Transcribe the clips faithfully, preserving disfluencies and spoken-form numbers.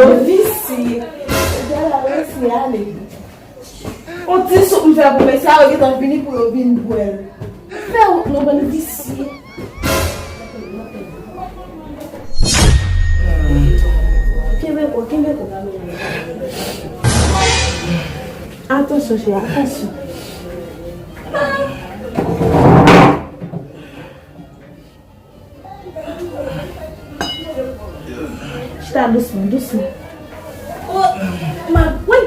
yo visye. Yo la visye, ale. On ti soup m fè pou mesye a, yo gentan vini pou yo vin bwè l. Fè wout non, bann visye. Kenbe kò, kenbe kò. Atansyon, chè, atansyon. Chita dousman, dousman. Oh, ma, wi.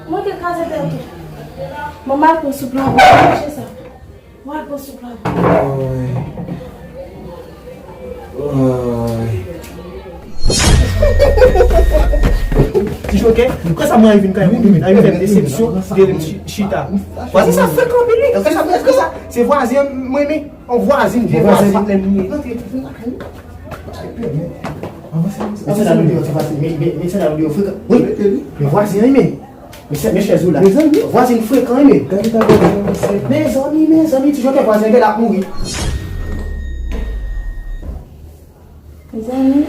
Mwen te kraze tèt ou. Mwen mal pran soup la, mwen mache sa. Mwen al pran soup la. Oy. Oy. Ti Jokè, kòsa mwen anvi vin kay mwen, anvi fè m desepsyon, de chi- chita. Vwazin sa frekan anpil wi. Kòsa, kòsa, se vwazin mwen renmen. On vwazin, vye vwazin lè m ye. Antre, antre lakay nou. Mesye dam yo deyò, se fasil. Men, men, mesye dam yo deyò frekan. Wi. Men vwazin an, men. Mesye, men chèz ou la. Mezanmi. Vwazin frekan, men. Gade ta vwazin an, mesye. Mezanmi, mezanmi, ti Jokè vwazin an, l ap mouri. Mezanmi,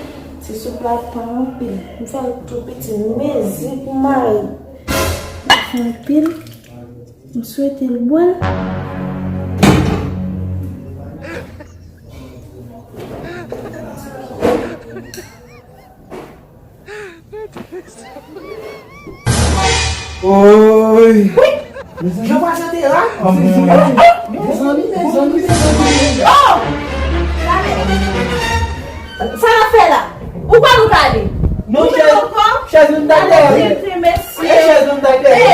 ti soup la pa anpil. M fè l tou piti, m mezi pou mari. Li fè anpil. M swete l bwè l. Oy! Wi! Jan vwazin te la? Mezanmi, mezanmi, mezanmi. Oh! Sa n ap fè la? Ou kwè nou ka ale? Non, chèz, chèz nou t al dèyè. Mesye. E chèz nou t al dèyè.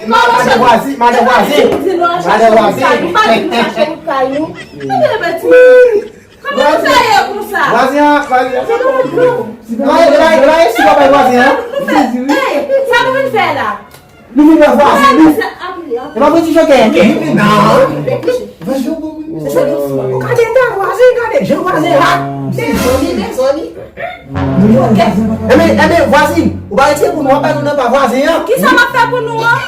Madan vwazin, madan vwazin. Madan vwazin. Kòman sa ye konsa? Vwazin an, vwazin an, se bon. Gade, gade, gade, si papa vwazin an. Sa nou vin fè la? Nou vin wè vwazin nou. E pa vre ti Jokè? Non. Gade ta vwazin, gade jan vwazin la. Mezanmi, mezanmi. Ebyen, ebyen, vwazin, ou pa retire pou nou, w ap bay nou nan pa vwazin an. Kisa m ap fè pou nou an?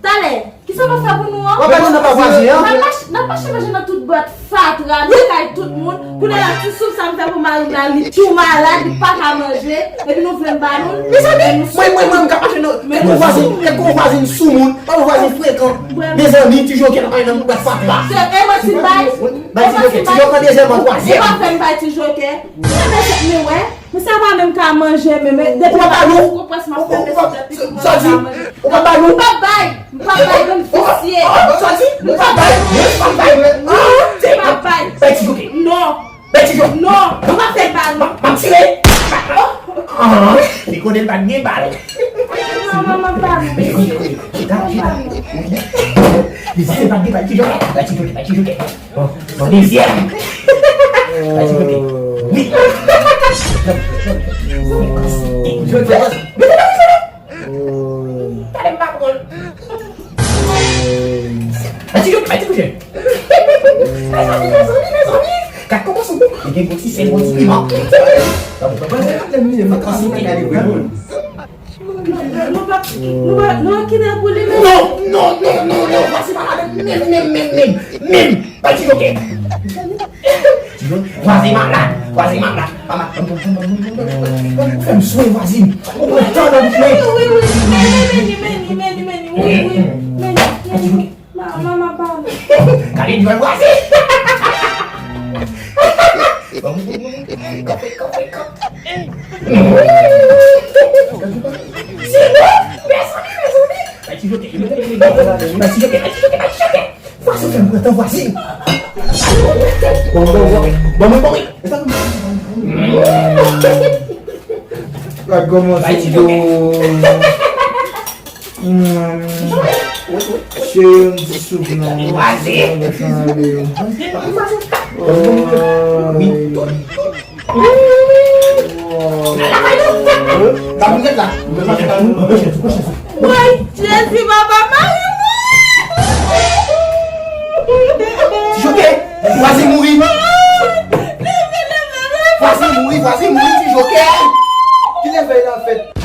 Talè, kisa m ap fè pou nou an? W ap bay nou nan pa vwazin an. N ap mache, n ap mache manje nan tout bwat fatra, nan kay tout moun. Kounye a ti soup sa m fè pou mari m la, li tou malad, li pa ka manje. Epi nou vle m ba nou l? Mezanmi, mwen, mwen, mwen, m ka mache nan kèk vwazin, kèk vwazin soumoun, pa yon vwazin frekan. Mezanmi, ti Jokè nan kay nan bwat fatra. Se, e mwen ti bay. Bay ti Jokè, ti Jokè dezyèm an, twazyèm. Ou pa fè m bay ti Jokè. Men, men, men, wè. Men sa pa menm ka manje, men, men, depi ou pa ba nou. Ou pa ba nou. Ou pa bay. M pa bay, bann visye. Sa di? M pa bay. M pa bay. M pa bay. Bay ti Jokè. Non. Bay ti Jokè. Non. M pa fè ba nou. M ap tire. Li konnen l pa t gen bal. Non, non, m ap ba nou. Bay ti Jokè. Bay ti Jokè. Bay ti Jokè. Bon, bon, dezyèm. Wi. Jodi a, mete nan prizon non. Talè m pa pran l. Mete nan prizon. Mezanmi, mezanmi, mezanmi. Gad kòman sou kou. Li gen gwo ti sèl, gwo ti piman. Nou pa, nou pa, nou pa, nou pa kite pou li menm. Non, non, non, non, non, vwazin pa la menm, menm, menm, menm, menm, menm. Bay ti Jokè. Vwazin malad, vwazin malad. Mama, fè m swen vwazin. Ou pran tan nan bouch mwen. Wi, wi, wi, men, men, men, men, men, men, men, men. Mama, mama, pale. Gade, li wè vwazen. Kanpe, kanpe, kanpe. Sinon, mezanmi, mezanmi. Bay ti joke, bay ti joke, bay ti joke, bay ti joke. Vwazen fè m pran tan vwazen. Bon, bon, bon, bon, bon, bon. Sa kòmanse dous. Cheri, yon ti soup non. Vwazen. Mwen, Jezi, papa, mari mwen. Ti Joke, vwazen mouri. Vwazen mouri, vwazen mouri, Ti Joke. Kilè vèy la fèt?